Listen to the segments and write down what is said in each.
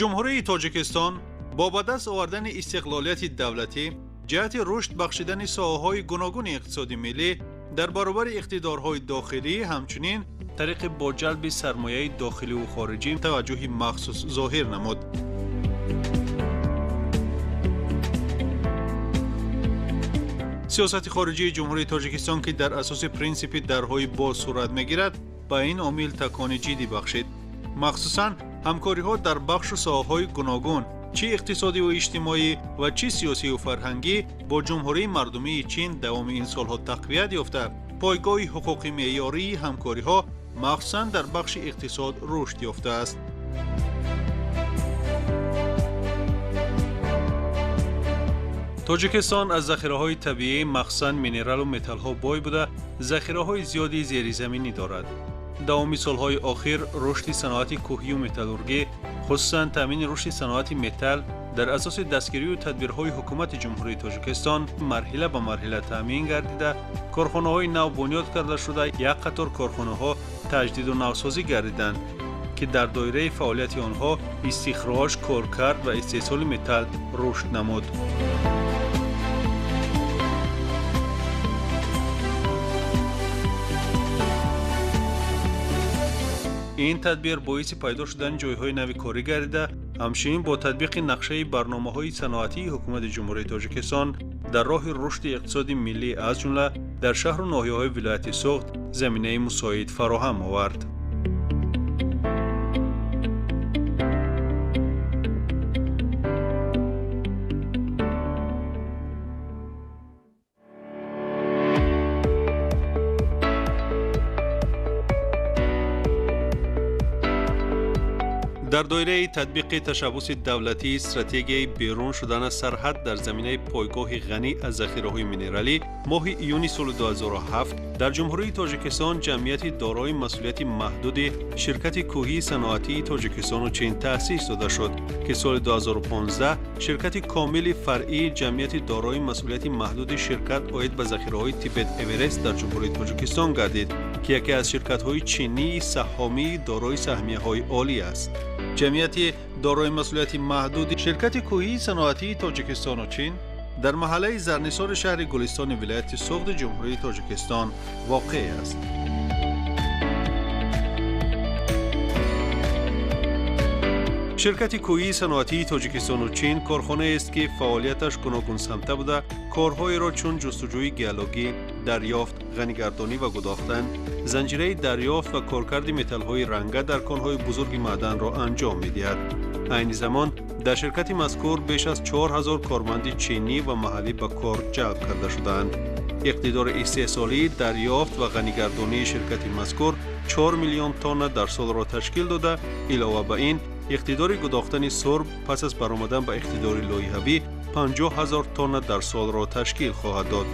Ҷумҳурии Тоҷикистон бо ба даст овардани истиқлолияти давлатӣ ҷиҳати рушд бахшидани соҳаҳои гуногуни иқтисоди миллӣ дар баробари иқтидорҳои дохилӣ ҳамчунин тариқи бо ҷалби сармояи дохиливу хориҷӣ таваҷҷӯҳи махсус зоҳир намуд. Сиёсати хориҷии Ҷумҳурии Тоҷикистон, ки дар асоси принсипи дарҳои боз сурат мегирад, ба ин омил такони ҷиддӣ бахшид. Махсусан ҳамкориҳо дар бахшу соҳаҳои гуногун, чӣ иқтисодиву иҷтимоӣ ва чӣ сиёсиву фарҳангӣ бо Ҷумҳурии Мардумии Чин давоми ин солҳо тақвият ёфта, пойгоҳи ҳуқуқи меъёрии ҳамкориҳо махсусан дар бахши иқтисод рушд ёфтааст. Тоҷикистон аз захираҳои табиӣ, махсусан минералу металлҳо бой буда, захираҳои зиёди зеризаминӣ дорад. Давоми солҳои охир рушди саноати кӯҳию металлургӣ, хусусан таъмини рушди саноати металл дар асоси дастгирию тадбирҳои ҳукумати Ҷумҳурии Тоҷикистон марҳила ба марҳила таъмин гардида, корхонаҳои нав бунёд карда шуда, як қатор корхонаҳо таҷдиду навсозӣ гардиданд, ки дар доираи фаъолияти онҳо истихроҷ, коркард ва истеҳсоли металл рушд намуд. Ин тадбир боиси пайдо шудани ҷойҳои нави корӣ гардида, ҳамчунин бо татбиқи нақшаи барномаҳои саноатии ҳукумати Ҷумҳурии Тоҷикистон дар роҳи рушди иқтисоди миллӣ, аз ҷумла дар шаҳру ноҳияҳои вилояти Суғд заминаи мусоид фароҳам овард. Дар доираи татбиқи ташаббуси давлатии стратегияи берун шудан аз сарҳад дар заминаи пойгоҳи ғанӣ аз захираҳои минералӣ, моҳи июни соли 2007 дар Ҷумҳурии Тоҷикистон ҷамъияти дорои масъулияти маҳдуди ширкати кӯҳии саноатии Тоҷикистону Чин таъсис дода шуд, ки соли 2015 ширкати комили фаръии ҷамъияти дорои масъулияти маҳдуди ширкат оид ба захираҳои Тибет Эверест дар Ҷумҳурии Тоҷикистон гардид, ки яке аз ширкатҳои чинии саҳомии дорои саҳмияҳои олӣ аст. Ҷамъияти дорои масъулияти маҳдуди ширкати кӯҳии саноатии Тоҷикистону Чин дар маҳаллаи Зарнисори шаҳри Гулистони вилояти Суғди Ҷумҳурии Тоҷикистон воқеъ аст. Ширкати кӯҳии саноатии Тоҷикистону Чин корхонаест, ки фаъолияташ гуногунсамта буда, корҳоеро чун ҷустуҷӯи геологӣ, дарёфт, ғанигардонӣ ва гудохтан, занҷираи дарёфт ва коркарди металлҳои ранга дар конҳои бузурги маъданро анҷом медиҳад. Айни замон дар ширкати мазкур беш аз 4000 корманди чинӣ ва маҳаллӣ ба кор ҷалб карда шудаанд. Иқтидори истеҳсолии дарёфт ва ғанигардонии ширкати мазкур 4 миллион тонна дар солро ташкил дода, илова ба ин иқтидори гудохтани сурб пас аз баромадан ба иқтидори лоиҳавӣ 50 ҳазор тонна дар солро ташкил хоҳад дод.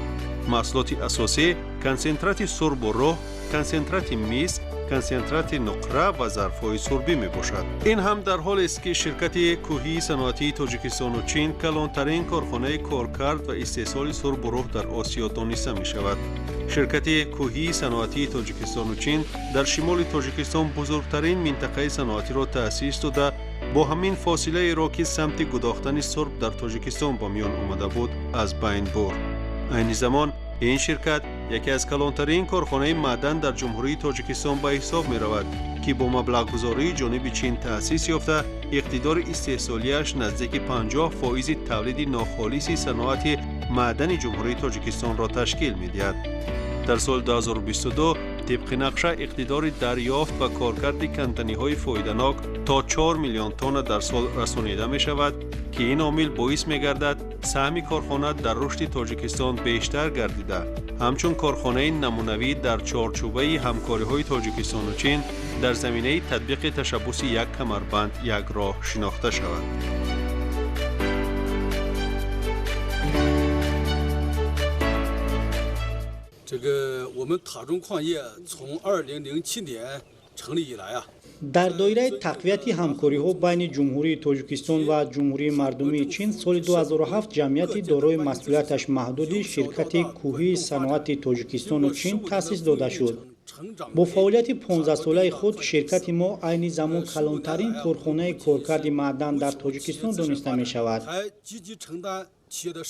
Маҳсулоти асосӣ консентрати сурбу рӯҳ, консентрати мис, консентрати нуқра ва зарфҳои сурбӣ мебошад. Ин ҳам дар ҳолест, ки ширкати кӯҳии саноатии Тоҷикистону Чин калонтарин корхонаи коркард ва истеҳсоли сурбу рӯҳ дар Осиё дониста мешавад. Ширкати кӯҳии саноатии Тоҷикистону Чин дар шимоли Тоҷикистон бузургтарин минтақаи саноатиро таъсис дода, бо ҳамин фосилаеро, ки самти гудохтани сурб дар Тоҷикистон ба миён омада буд, аз байн бурд. Айни замон ин ширкат яке аз калонтарин корхонаи маъдан дар Ҷумҳурии Тоҷикистон ба ҳисоб меравад, ки бо маблағгузории ҷониби Чин таъсис ёфта, иқтидори истеҳсолиаш наздики 50% тавлиди нохолиси саноати маъдани Ҷумҳурии Тоҷикистонро ташкил медиҳад. Дар соли 2022 тибқи нақша иқтидори дарёфт ва коркарди канданиҳои фоиданок то 4 миллион тонна дар сол расонида мешавад, ки ин омил боис мегардад саҳми корхона дар рушди Тоҷикистон бештар гардида, ҳамчун корхонаи намунавӣ дар чорчӯбаи ҳамкориҳои Тоҷикистону Чин дар заминаи татбиқи ташаббуси як камарбанд як роҳ шинохта шавад. 这个我们塔中矿业从2007年成立以来啊， Дар доираи тақвияти ҳамкориҳо байни Ҷумҳурии Тоҷикистон ва Ҷумҳурии Мардумии Чин соли 2007 ҷамъияти дорои масъулияташ маҳдуди ширкати кӯҳии саноати Тоҷикистону Чин таъсис дода шуд. Бо фаъолияти 15-солаи худ ширкати мо айни замон калонтарин корхонаи коркарди маъдан дар Тоҷикистон дониста мешавад.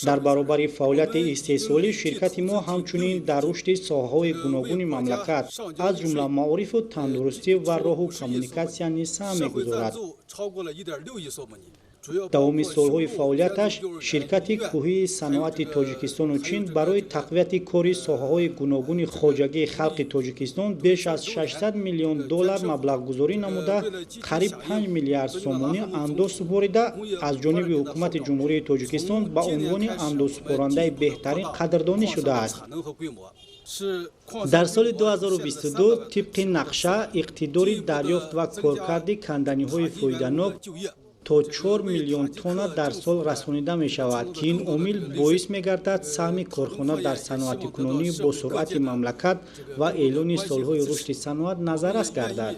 Дар баробари фаъолияти истеҳсолӣ ширкати мо ҳамчунин дар рушди соҳаҳои гуногуни мамлакат, аз ҷумла маорифу тандурустӣ ва роҳу коммуникатсия низ саҳм мегузорад. Давоми солҳои фаъолияташ ширкати кӯҳии саноати Тоҷикистону Чин барои тақвияти кори соҳаҳои гуногуни хоҷагии халқи Тоҷикистон беш аз 600 миллион доллар маблағгузорӣ намуда, қариб 5 миллиард сомонӣ андоз супорида, аз ҷониби ҳукумати Ҷумҳурии Тоҷикистон ба унвони андозсупорандаи беҳтарин қадрдонӣ шудааст. Дар соли 2022 тибқи нақша иқтидори дарёфт ва коркарди канданиҳои фоиданок то 4 миллион тонна дар сол расонида мешавад, ки ин омил боис мегардад саҳми корхона дар саноатикунонии босуръати мамлакат ва эълони солҳои рушди саноат назаррас гардад.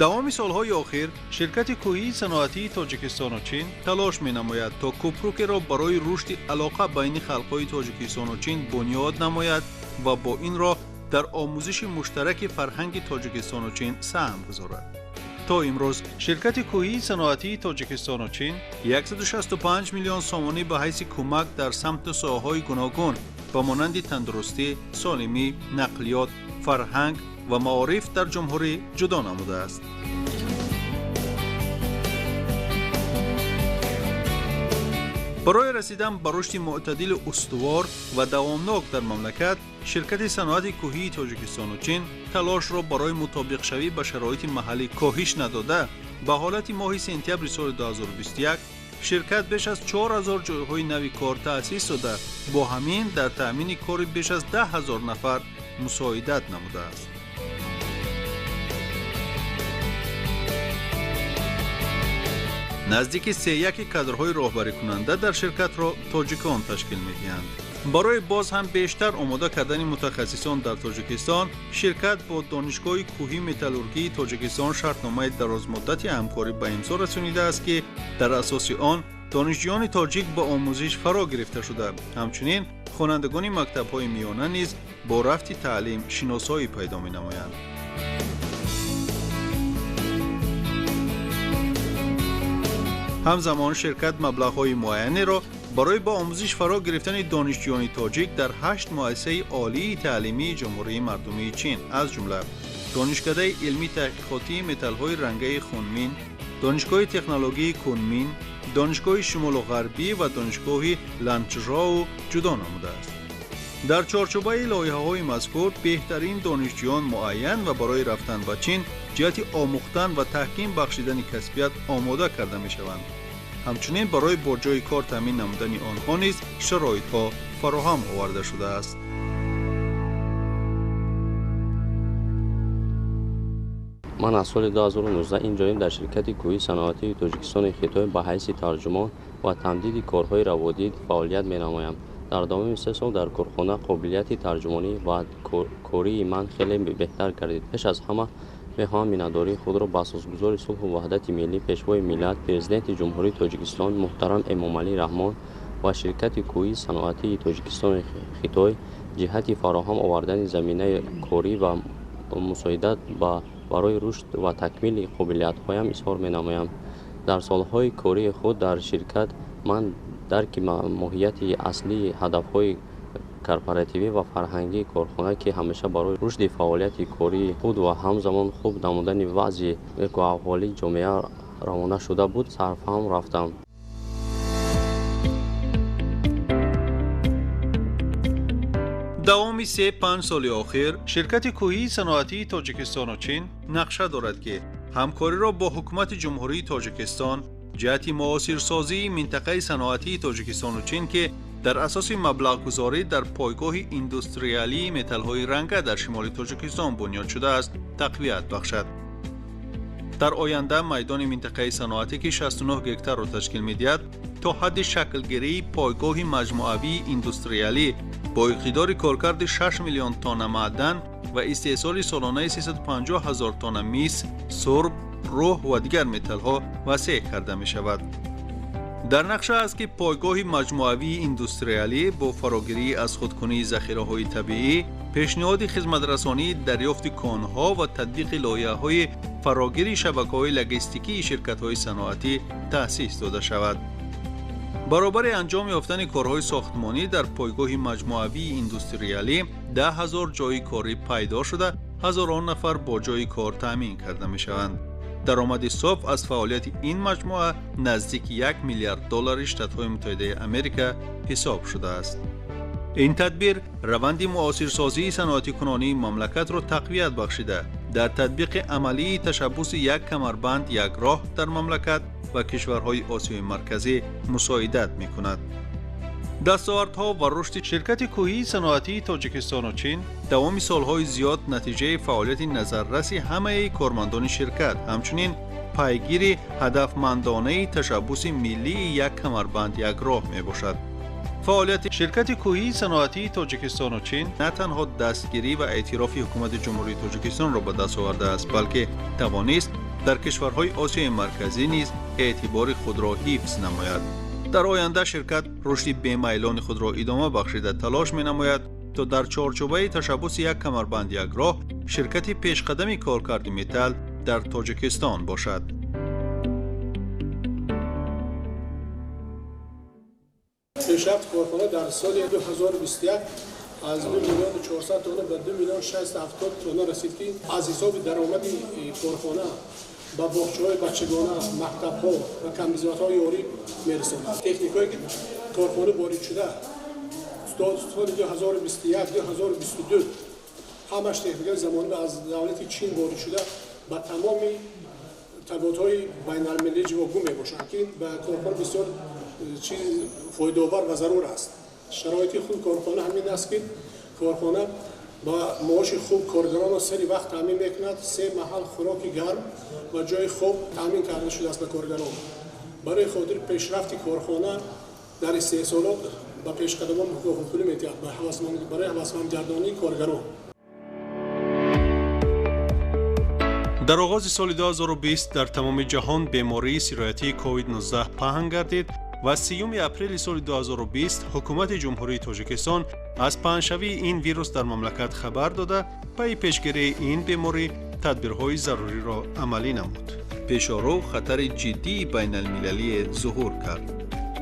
Давоми солҳои охир ширкати кӯҳии саноатии Тоҷикистону Чин талош менамояд, то кӯпрукеро барои рушди алоқа байни халқҳои Тоҷикистону Чин бунёд намояд ва бо ин роҳ дар омӯзиши муштараки фарҳанги Тоҷикистону Чин саҳм гузорад. То имрӯз ширкати кӯҳии саноатии Тоҷикистону Чин 165 миллион сомонӣ ба ҳайси кӯмак дар самту соҳаҳои гуногун ба монанди тандурустӣ, солимӣ, нақлиёт, фарҳанг ва маориф дар ҷумҳурӣ ҷудо намудааст. Барои расидан ба рушди мӯътадили устувор ва давомнок дар мамлакат, ширкати саноати кӯҳии Тоҷикистону Чин талошро барои мутобиқшавӣ ба шароити маҳаллӣ коҳиш надода, ба ҳолати моҳи сентябри соли 2021 ширкат беш аз 4000 ҷойҳои нави кор таъсис дода, бо ҳамин дар таъмини кори беш аз 10 000 нафар мусоидат намудааст. Наздики сеяки кадрҳои роҳбарикунанда дар ширкатро тоҷикон ташкил медиҳанд. Барои боз ҳам бештар омода кардани мутахассисон дар Тоҷикистон, ширкат бо Донишгоҳи кӯҳии металлургии Тоҷикистон шартномаи дарозмуддати ҳамкорӣ ба имзо расонидааст, ки дар асоси он донишҷӯёни тоҷик ба омӯзиш фаро гирифта шуда, ҳамчунин хонандагони мактабҳои миёна низ бо рафти таълим шиносоӣ пайдо менамоянд. Ҳамзамон ширкат маблағҳои муайянеро барои ба омӯзиш фаро гирифтани донишҷӯёни тоҷик дар 8 муассисаи олии таълимии Ҷумҳурии Мардумии Чин, аз ҷумла Донишкадаи илмии таҳқиқотии металлҳои рангаи Хунмин, Донишгоҳи технологияи Кунмин, Донишгоҳи Шимолу Ғарбӣ ва Донишгоҳи Ланчжоу ҷудо намудааст. Дар чорчӯбаи лоиҳаҳои мазкур беҳтарин донишҷӯён муайян ва барои рафтан ба Чин ҷиҳати омӯхтан ва таҳким бахшидани касбият омода карда мешаванд. Ҳамчунин барои бо ҷойи кор таъмин намудани онҳо низ шароитҳо фароҳам оварда шудааст. Ман аз соли 2019 инҷоем дар ширкати кӯҳии саноатии Тоҷикистони Хитой ба ҳайси тарҷумон ва тамдиди корҳои раводид фаъолият менамоям. Дар давоми 3 сол дар корхона қобилияти тарҷумонӣ ва кории ман хеле беҳтар гардид. Пеш аз ҳама мехоҳам миннатдории худро ба асосгузори сулҳу ваҳдати миллӣ, пешвои миллат, президенти Ҷумҳурии Тоҷикистон муҳтарам Эмомалӣ Раҳмон ва ширкати кӯҳии саноатии Тоҷикистони Хитой ҷиҳати фароҳам овардани заминаи корӣ ва мусоидат барои рушд ва такмили қобилиятҳоям изҳор менамоям. Дар солҳои кории худ дар ширкат ман дарки моҳияти аслии ҳадафҳои корпоративӣ ва фарҳангии корхона, ки ҳамеша барои рушди фаъолияти кории худ ва ҳамзамон хуб намудани вазъи экоаҳолии ҷомеа равона шуда буд, сарфаҳм рафтам. Давоми 3-5 соли охир ширкати кӯҳии саноатии Тоҷикистону Чин нақша дорад, ки ҳамкориро бо ҳукумати Ҷумҳурии Тоҷикистон ҷиҳати муосирсозии минтақаи саноатии Тоҷикистону Чин, ки дар асоси маблағгузорӣ дар пойгоҳи индустриалии металлҳои ранга дар шимоли Тоҷикистон бунёд шудааст, тақвият бахшад. Дар оянда майдони минтақаи саноатӣ, ки 69 гектарро ташкил медиҳад, то ҳадди шаклгирии пойгоҳи маҷмӯавии индустриалӣ бо иқтидори коркарди 6 миллион тонна маъдан ва истеҳсоли солонаи 350 000 тонна мис, сурб, рӯҳ ва дигар металлҳо васеъ карда мешавад. Дар нақша аст, ки пойгоҳи маҷмӯавии индустриалӣ бо фарогирии аз худкунии захираҳои табиӣ, пешниҳоди хизматрасонии дарёфти конҳо ва татбиқи лоиҳаҳои фарогири шабакаҳои логистикии ширкатҳои саноатӣ таъсис дода шавад. Баробари анҷом ёфтани корҳои сохтмонӣ дар пойгоҳи маҷмӯавии индустриалӣ 10 000 ҷойи корӣ пайдо шуда, ҳазорон нафар бо ҷойи кор таъмин карда мешаванд. Даромади соф аз фаъолияти ин маҷмӯа наздики 1 миллиард доллари Штатҳои Муттаҳидаи Америка ҳисоб шудааст. Ин тадбир раванди муосирсозии саноатикунонии мамлакатро тақвият бахшида, дар татбиқи амалии ташаббуси як камарбанд як роҳ дар мамлакат ва кишварҳои Осиёи Марказӣ мусоидат мекунад. Дастовардҳо ва рушди ширкати кӯҳии саноатии Тоҷикистону Чин давоми солҳои зиёд натиҷаи фаъолияти назарраси ҳамаи кормандони ширкат, ҳамчунин пайгири ҳадафмандонаи ташаббуси миллии як камарбанд як роҳ мебошад. Фаъолияти ширкати кӯҳии саноатии Тоҷикистону Чин на танҳо дастгирӣ ва эътирофи ҳукумати Ҷумҳурии Тоҷикистонро ба даст овардааст, балки тавонист дар кишварҳои Осиёи Марказӣ низ эътибори худро ҳифз намояд. Дар оянда ширкат рушди бемайлони худро идома бахшида талош менамояд, то дар чорчӯбаи ташаббуси як камарбанд як роҳ ширкати пешқадами коркарди металл дар Тоҷикистон бошад. Пешрафти корхона дар соли 2021 аз 2 миллиону 400 тонна ба 2 миллион 670 тонна расид, ки аз ҳисоби даромади корхона ба боғчаҳои бачагона, мактабҳо ва камбизоатҳо ёрӣ мерасонад. Техникое ки корхона ворид шуда соли 2021-2022 ҳамаш техникаи замонавӣ аз давлати Чин ворид шуда ба тамоми талаботҳои байналмилалӣ ҷавобгӯ мебошанд, ки ба корхона бисёр чиз фоидаовар ва зарур аст. Шароити хуби корхона ҳамин аст, ки корхона ба маоши хуб коргаронро сари вақт таъмин мекунад, се маҳал хӯроки гарм ва ҷои хоб таъмин карда шудааст ба коргарон. Барои хотири пешрафти корхона дар истеҳсолот ба пешқадамон мукофотпулӣ медиҳад барои ҳавасмандгардонии коргарон. Дар оғози соли 2020 дар тамоми ҷаҳон бемории сироятии COVID-19 паҳн гардид ва 3 апрели соли 2020 ҳукумати Ҷумҳурии Тоҷикистон аз паҳншавии ин вирус дар мамлакат хабар дода, пайи пешгирии ин беморӣ тадбирҳои заруриро амалӣ намуд. Пешорӯ хатари ҷиддии байналмилалие зуҳур кард.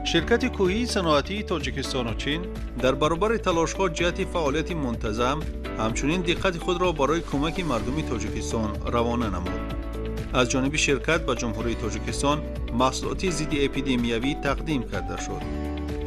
Ширкати кӯҳии саноатии Тоҷикистону Чин дар баробари талошҳо ҷиҳати фаъолияти мунтазам, ҳамчунин диққати худро барои кӯмаки мардуми Тоҷикистон равона намуд. Аз ҷониби ширкат ба Ҷумҳурии Тоҷикистон маҳсулоти зидди эпидемиявӣ тақдим карда шуд.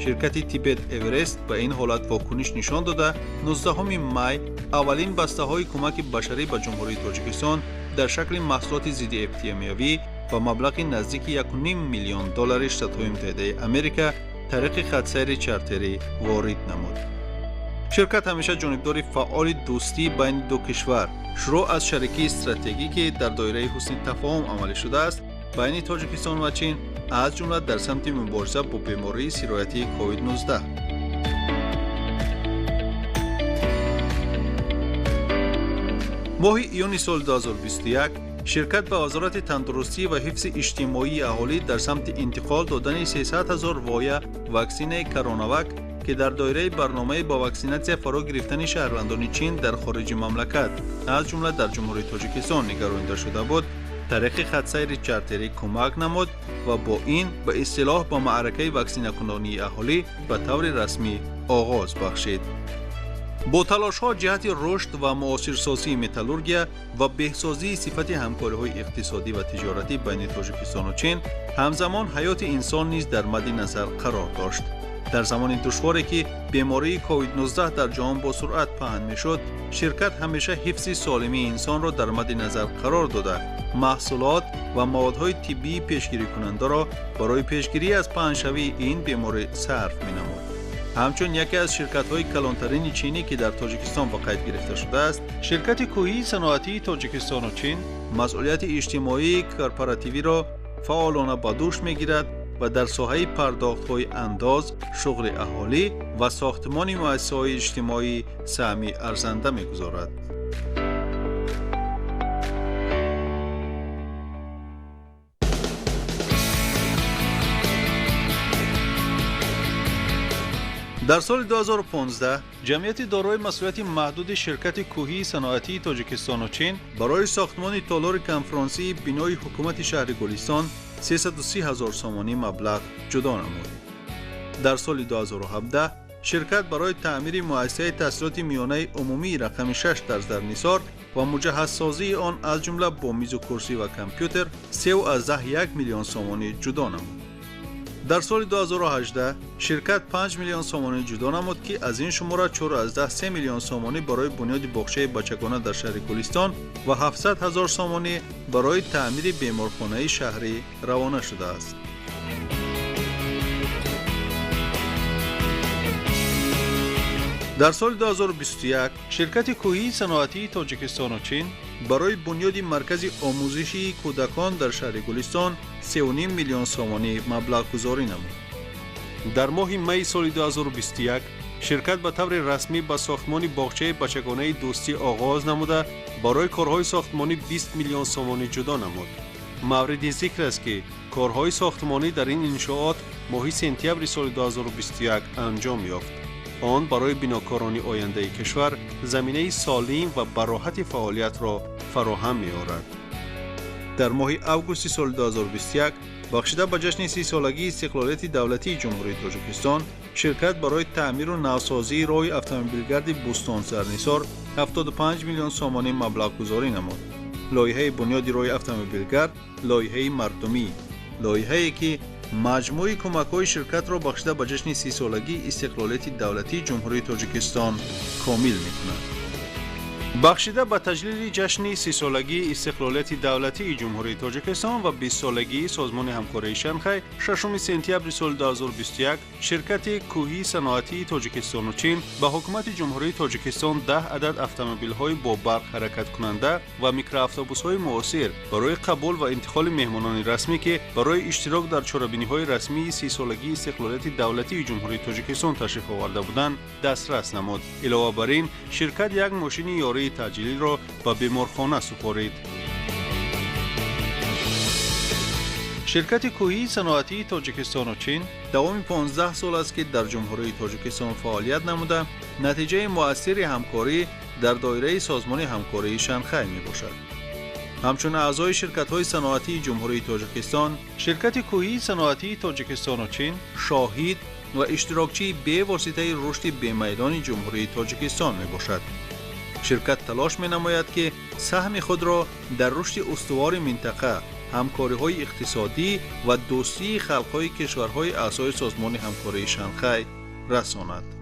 Ширкати Тибет Эверест ба ин ҳолат вокуниш нишон дода, 19 май аввалин бастаҳои кӯмаки башарӣ ба Ҷумҳурии Тоҷикистон дар шакли маҳсулоти зидди эпидемиявӣ ба маблағи наздики 1,5 миллион доллари Штатҳои Муттаҳидаи Америка тариқи хатсайри чартерӣ ворид намуд. Ширкат ҳамеша ҷонибдори фаъоли дӯстӣ байни ду кишвар, шурӯъ аз шарикии стратегӣ, ки дар доираи ҳусни тафоҳум амалӣ шудааст байни Тоҷикистон ва Чин, аз ҷумла дар самти мубориза бо бемории сироятии COVID-19. Моҳи июни соли 2021 ширкат ба Вазорати тандурустӣ ва ҳифзи иҷтимоии аҳолӣ дар самти интиқол додани 300 000 воя ваксинаи Коронавак, ки дар доираи барномаи ба ваксинатсия фаро гирифтани шаҳрвандони Чин дар хориҷи мамлакат, аз ҷумла дар Ҷумҳурии Тоҷикистон нигаронида шуда буд, тариқи хатсайри чартерӣ кӯмак намуд ва бо ин ба истилоҳ ба маъракаи ваксинакунонии аҳолӣ ба таври расмӣ оғоз бахшид. Бо талошҳо ҷиҳати рушд ва муосирсозии металлургия ва беҳсозии сифати ҳамкориҳои иқтисодӣ ва тиҷоратӣ байни Тоҷикистону Чин, ҳамзамон ҳаёти инсон низ дар мадди назар қарор дошт. Дар замони душворе ки бемории COVID-19 дар ҷаҳон бо суръат паҳн мешуд, ширкат ҳамеша ҳифзи солимии инсонро дар мадди назар қарор дода, маҳсулот ва маводҳои тиббии пешгирикунандаро барои пешгирӣ аз паҳншавии ин беморӣ сарф менамуд. Ҳамчун яке аз ширкатҳои калонтарини чинӣ, ки дар Тоҷикистон ба қайд гирифта шудааст, ширкати кӯҳии саноатии Тоҷикистону Чин масъулияти иҷтимоии корпоративиро фаъолона ба дӯш мегирад ва дар соҳаи пардохтҳои андоз, шуғли аҳолӣ ва сохтмони муассисаҳои иҷтимоӣ саҳми арзанда мегузорад. Дар соли 2015 ҷамъияти дорои масъулияти маҳдуди ширкати кӯҳии саноатии Тоҷикистону Чин барои сохтмони толори конфронсии бинои ҳукумати шаҳри Гулистон 330 ҳазор сомонӣ маблағ ҷудо намуд. Дар соли 2017 ширкат барои таъмири муассисаи таҳсилоти миёнаи умумии рақами 6 дар Зарнисор ва муҷаҳҳазсозии он аз ҷумла бо мизу курсӣ ва компютер 3,1 миллион сомонӣ ҷудо намуд. Дар соли 2018 ширкат 5 миллион сомонӣ ҷудо намуд, ки аз ин шумора 4,3 миллион сомонӣ барои бунёди боғчаи бачагона дар шаҳри Гулистон ва 700 ҳазор сомонӣ барои таъмири беморхонаи шаҳрӣ равона шудааст. Дар соли 2021 ширкати кӯҳии саноатии Тоҷикистону Чин барои бунёди маркази омӯзишии кӯдакон дар шаҳри Гулистон 3,5 миллион сомонӣ маблағгузорӣ намуд. Дар моҳи майи соли 2021 ширкат ба таври расмӣ ба сохтмони боғчаи бачагонаи дӯстӣ оғоз намуда барои корҳои сохтмонӣ 20 миллион сомонӣ ҷудо намуд. Мавриди зикр аст, ки корҳои сохтмонӣ дар ин иншоот моҳи сентябри соли 2021 анҷом ёфт. Он барои бинокорони ояндаи кишвар заминаи солим ва бароҳати фаъолиятро фароҳам меорад. Дар моҳи августи соли 2021 бахшида ба ҷашни 30-солагии истиқлолияти давлатии Ҷумҳурии Тоҷикистон ширкат барои таъмиру навсозии роҳи автомобилгарди Бӯстон-Зарнисор 75 миллион сомонӣ маблағгузорӣ намуд. Лоиҳаи бунёди роҳи автомобилгард лоиҳаи мардумӣ, лоиҳае ки маҷмӯи кӯмакҳои ширкатро бахшида ба ҷашни 30-солагии истиқлолияти давлатии Ҷумҳурии Тоҷикистон комил мекунад. Бахшида ба таҷлили ҷашни 30-солагии истиқлолияти давлатии Ҷумҳурии Тоҷикистон ва 20-солагии Созмони ҳамкории Шанхай 6 сентябри соли 2021 ширкати кӯҳии саноатии Тоҷикистону Чин ба ҳукумати Ҷумҳурии Тоҷикистон 10 адад автомобилҳои бо барқ ҳаракаткунанда ва микроавтобусҳои муосир барои қабул ва интиқоли меҳмонони расмӣ, ки барои иштирок дар чорабиниҳои расмии 30-солагии истиқлолияти давлатии Ҷумҳурии Тоҷикистон ташриф оварда буданд, дастрас намуд. Илова бар ин, ширкат як мошини ёрии таъҷилиро ба беморхона супорид. Ширкати кӯҳии саноатии Тоҷикистону Чин давоми 15 сол аст, ки дар Ҷумҳурии Тоҷикистон фаъолият намуда, натиҷаи муассири ҳамкорӣ дар доираи Созмони ҳамкории Шанхай мебошад. Ҳамчун аъзои ширкатҳои саноатии Ҷумҳурии Тоҷикистон, ширкати кӯҳии саноатии Тоҷикистону Чин шоҳид ва иштирокчии бевоситаи рушди бемайдони Ҷумҳурии Тоҷикистон мебошад. Ширкат талош менамояд, ки саҳми худро дар рушди устувори минтақа, ҳамкориҳои иқтисодӣ ва дӯстии халқҳои кишварҳои аъзои Созмони ҳамкории Шанхай расонад.